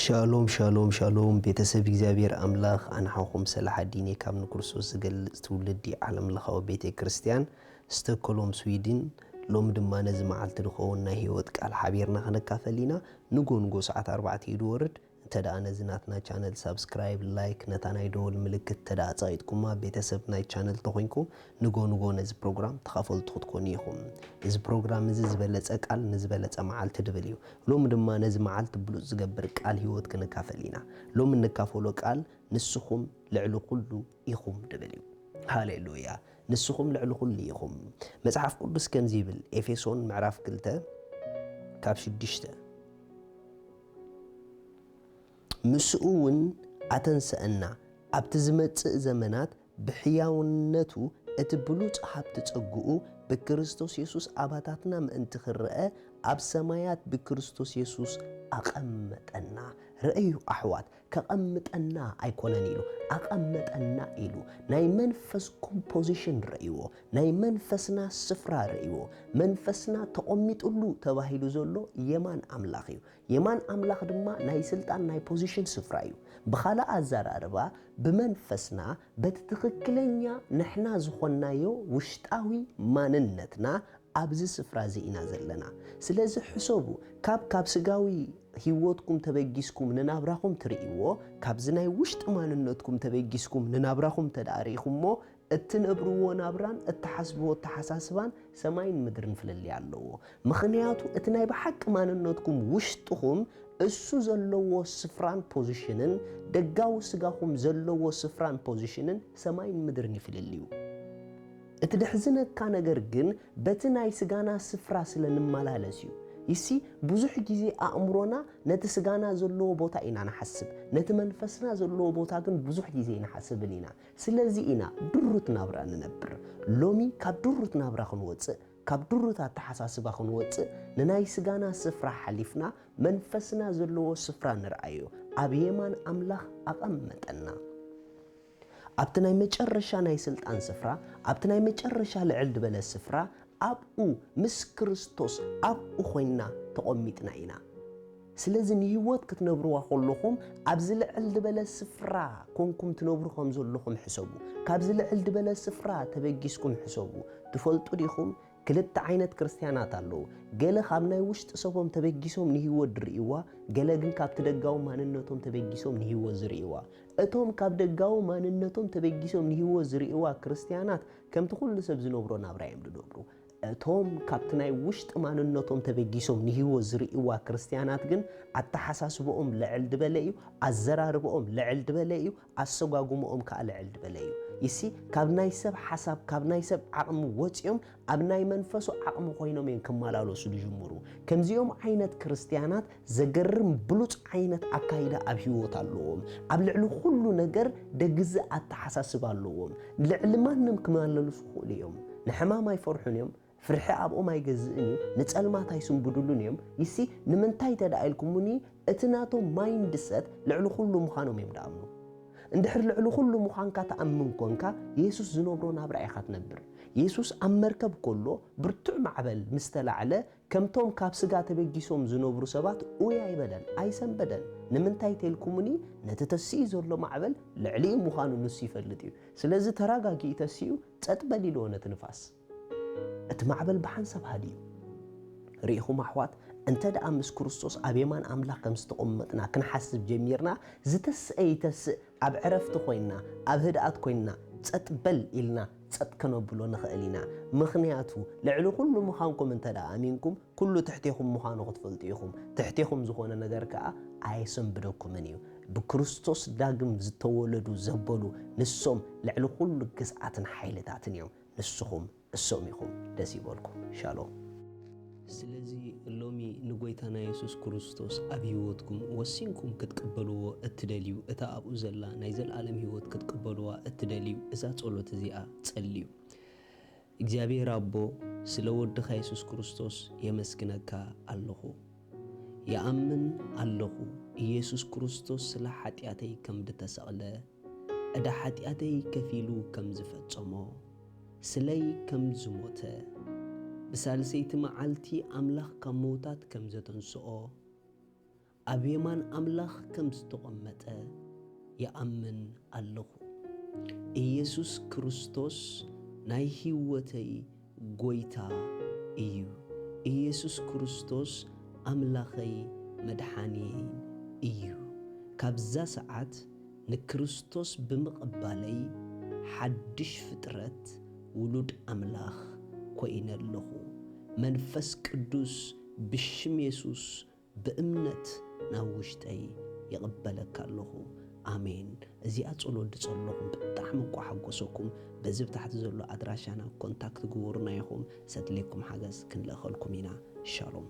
ሻሎም ሻሎም ሻሎም፣ ቤተሰብ እግዚኣብሔር ኣምላኽ ኣንሓኹም ሰላሓዲን ካብ ንክርስቶስ ዝገልጽ ትውልዲ ዓለም ለኻዊ ቤተ ክርስቲያን፣ ስቶክሆልም ስዊድን። ሎም ድማ ነዚ መዓልቲ ዝኸውን ናይ ህይወት ቃል ሓቢርና ክንካፈል ኢና። ንጎ ንጎ ሰዓት ኣርባዕተ እዩ ዝወርድ። እንተ ደኣ ነዚ ናትና ቻነል ሳብስክራይብ፣ ላይክ፣ ነታ ናይ ደወል ምልክት እንተ ደኣ ጸቒጥኩማ፣ ቤተሰብ ናይ ቻነል ተኾይንኩም፣ ንጎ ንጎ ነዚ ፕሮግራም ተኻፈልቲ ክትኮኑ ኢኹም። እዚ ፕሮግራም እዚ ዝበለጸ ቃል ንዝበለጸ መዓልቲ ድብል እዩ። ሎሚ ድማ ነዚ መዓልቲ ብሉጽ ዝገብር ቃል ህይወት ክንካፈል ኢና። ሎሚ እንካፈሎ ቃል ንስኹም ልዕሊ ኩሉ ኢኹም ድብል እዩ። ሃሌሉያ! ንስኹም ልዕሊ ኩሉ ኢኹም። መጽሓፍ ቅዱስ ከምዚ ይብል፣ ኤፌሶን ምዕራፍ ክልተ ካብ ሽዱሽተ፣ ምስኡ እውን ኣተንሰአና፣ ኣብቲ ዝመጽእ ዘመናት ብሕያውነቱ እቲ ብሉጽ ሃብቲ ጸግኡ ብክርስቶስ የሱስ ኣባታትና ምእንቲ ክረአ ኣብ ሰማያት ብክርስቶስ የሱስ ኣቐመጠና። ረእዩ ኣሕዋት፣ ከቐምጠና ኣይኮነን ኢሉ፣ ኣቐመጠና ኢሉ። ናይ መንፈስኩም ፖዚሽን ረእይዎ፣ ናይ መንፈስና ስፍራ ረእይዎ። መንፈስና ተቐሚጥሉ ተባሂሉ ዘሎ የማን ኣምላኽ እዩ። የማን ኣምላኽ ድማ ናይ ስልጣን ናይ ፖዚሽን ስፍራ እዩ። ብኻልእ ኣዘራርባ ብመንፈስና በቲ ትኽክለኛ ንሕና ዝኾንናዮ ውሽጣዊ ማንነትና ኣብዚ ስፍራ እዚ ኢና ዘለና። ስለዚ ሕሰቡ፣ ካብ ካብ ስጋዊ ህይወትኩም ተበጊስኩም ንናብራኹም ትርእይዎ፣ ካብዚ ናይ ውሽጢ ማንነትኩም ተበጊስኩም ንናብራኹም እንተ ደኣ ርኢኹሞ፣ እትነብርዎ ናብራን እትሓስብዎ ኣተሓሳስባን ሰማይን ምድርን ፍልልይ ኣለዎ። ምኽንያቱ እቲ ናይ ብሓቂ ማንነትኩም ውሽጥኹም እሱ ዘለዎ ስፍራን ፖዚሽንን ደጋዊ ስጋኹም ዘለዎ ስፍራን ፖዚሽንን ሰማይን ምድርን ይፍልልዩ። እቲ ደሕዝነካ ነገር ግን በቲ ናይ ስጋና ስፍራ ስለ ንመላለስ እዩ። ይሲ ብዙሕ ግዜ ኣእምሮና ነቲ ስጋና ዘለዎ ቦታ ኢና ንሓስብ፣ ነቲ መንፈስና ዘለዎ ቦታ ግን ብዙሕ ግዜ ኣይንሓስብን ኢና። ስለዚ ኢና ድሩት ናብራ ንነብር። ሎሚ ካብ ድሩት ናብራ ክንወጽእ፣ ካብ ድሩት ኣተሓሳስባ ክንወጽእ፣ ንናይ ስጋና ስፍራ ሓሊፍና መንፈስና ዘለዎ ስፍራ ንርኣዮ። ኣብ የማን ኣምላኽ ኣቐመጠና። ኣብቲ ናይ መጨረሻ ናይ ስልጣን ስፍራ፣ ኣብቲ ናይ መጨረሻ ልዕል ዝበለ ስፍራ፣ ኣብኡ ምስ ክርስቶስ ኣብኡ ኮይንና ተቐሚጥና ኢና። ስለዚ ንህይወት ክትነብርዋ ከለኹም ኣብዚ ልዕል ዝበለ ስፍራ ኮንኩም ትነብሩ ከም ዘለኹም ሕሰቡ። ካብዚ ልዕል ዝበለ ስፍራ ተበጊስኩም ሕሰቡ። ትፈልጡ ዲኹም? ክልተ ዓይነት ክርስትያናት ኣለዉ። ገለ ካብ ናይ ውሽጢ ሰቦም ተበጊሶም ንህይወት ዝርእይዋ፣ ገለ ግን ካብቲ ደጋዊ ማንነቶም ተበጊሶም ንህይወት ዝርእይዋ። እቶም ካብ ደጋዊ ማንነቶም ተበጊሶም ንህይወት ዝርእይዋ ክርስትያናት ከምቲ ኩሉ ሰብ ዝነብሮ ናብራ እዮም ዝነብሩ። እቶም ካብቲ ናይ ውሽጢ ማንነቶም ተበጊሶም ንህይወት ዝርእይዋ ክርስትያናት ግን ኣተሓሳስብኦም ልዕል ዝበለ እዩ፣ ኣዘራርብኦም ልዕል ዝበለ እዩ፣ ኣሰጓጉምኦም ከኣ ልዕል ዝበለ እዩ። ይሲ ካብ ናይ ሰብ ሓሳብ፣ ካብ ናይ ሰብ ዓቕሚ ወጺኦም ኣብ ናይ መንፈሱ ዓቕሚ ኮይኖም እዮም ክመላለሱ ዝጅምሩ። ከምዚኦም ዓይነት ክርስትያናት ዘገርም ብሉጽ ዓይነት ኣካይዳ ኣብ ህይወት ኣለዎም። ኣብ ልዕሊ ኩሉ ነገር ደግዝእ ኣተሓሳስባ ኣለዎም። ልዕሊ ማንም ክመላለሱ ይኽእሉ እዮም። ንሕማም ኣይፈርሑን እዮም። ፍርሒ ኣብኦም ኣይገዝእን እዩ። ንጸልማት ኣይስንብድሉን እዮም። ይሲ ንምንታይ እንተ ደኣ ኢልኩምኒ፣ እቲ ናቶም ማይንድሰት ልዕሊ ኩሉ ምዃኖም እዮም ደኣምኑ። እንድሕር ልዕሊ ኩሉ ምዃንካ ትኣምን ኮንካ፣ የሱስ ዝነብሮ ናብራ ኢኻ ትነብር። የሱስ ኣብ መርከብ ከሎ ብርቱዕ ማዕበል ምስ ተላዕለ፣ ከምቶም ካብ ስጋ ተበጊሶም ዝነብሩ ሰባት ኡይ ኣይበለን፣ ኣይሰንበደን። ንምንታይ ተልኩምኒ፣ ነቲ ተሲኡ ዘሎ ማዕበል ልዕሊኡ ምዃኑ ንሱ ይፈልጥ እዩ። ስለዚ ተረጋጊኡ ተሲኡ፣ ጸጥ በል ኢልዎ ነቲ ንፋስ። እቲ ማዕበል ብሓንሳብ ሃድዩ። ርኢኹም ኣሕዋት፣ እንተ ደኣ ምስ ክርስቶስ ኣብ የማን ኣምላኽ ከም ዝተቐመጥና ክንሓስብ ጀሚርና፣ ዝተስአ ይተስእ፣ ኣብ ዕረፍቲ ኮይንና፣ ኣብ ህድኣት ኮይንና፣ ጸጥ በል ኢልና ጸጥ ከነብሎ ንኽእል ኢና። ምኽንያቱ፣ ልዕሊ ኩሉ ምዃንኩም እንተ ደኣ ኣሚንኩም፣ ኩሉ ትሕቴኹም ምዃኑ ክትፈልጡ ኢኹም። ትሕቴኹም ዝኾነ ነገር ከኣ ኣየሰንብደኩምን እዩ። ብክርስቶስ ዳግም ዝተወለዱ ዘበሉ ንሶም ልዕሊ ኩሉ ግዝኣትን ሓይልታትን እዮም። ንስኹም እሶም ኢኹም። ደስ ይበልኩም። ሻሎም። ስለዚ ሎሚ ንጎይታና የሱስ ክርስቶስ ኣብ ህይወትኩም ወሲንኩም ክትቅበልዎ እትደልዩ፣ እታ ኣብኡ ዘላ ናይ ዘለኣለም ህይወት ክትቅበልዋ እትደልዩ፣ እዛ ጸሎት እዚኣ ጸልዩ። እግዚኣብሔር ኣቦ፣ ስለ ወድኻ የሱስ ክርስቶስ የመስግነካ ኣለኹ። ይኣምን ኣለኹ፣ ኢየሱስ ክርስቶስ ስለ ሓጢኣተይ ከም ዝተሰቕለ፣ ዕዳ ሓጢኣተይ ከፊሉ ከም ዝፈጸሞ፣ ስለይ ከም ዝሞተ፣ ብሳልሰይቲ መዓልቲ ኣምላኽ ካብ ምዉታት ከም ዘተንስኦ፣ ኣብ የማን ኣምላኽ ከም ዝተቐመጠ ይኣምን ኣለኹ። ኢየሱስ ክርስቶስ ናይ ህይወተይ ጎይታ እዩ። ኢየሱስ ክርስቶስ ኣምላኸይ መድሓኒየይን እዩ። ካብዛ ሰዓት ንክርስቶስ ብምቕባለይ ሓድሽ ፍጥረት ውሉድ ኣምላኽ ኮይነ ኣለኹ። መንፈስ ቅዱስ ብሽም የሱስ ብእምነት ናብ ውሽጠይ ይቕበለካ ኣለኹ። ኣሜን። እዚኣ ጸሎት ዝጸለኹም ብጣዕሚ እኳ ሓጎሰኩም። በዚ ብታሕቲ ዘሎ ኣድራሻና ኮንታክት ግበሩና ኢኹም። ዘድልየኩም ሓገዝ ክንልእኸልኩም ኢና። ሻሎም።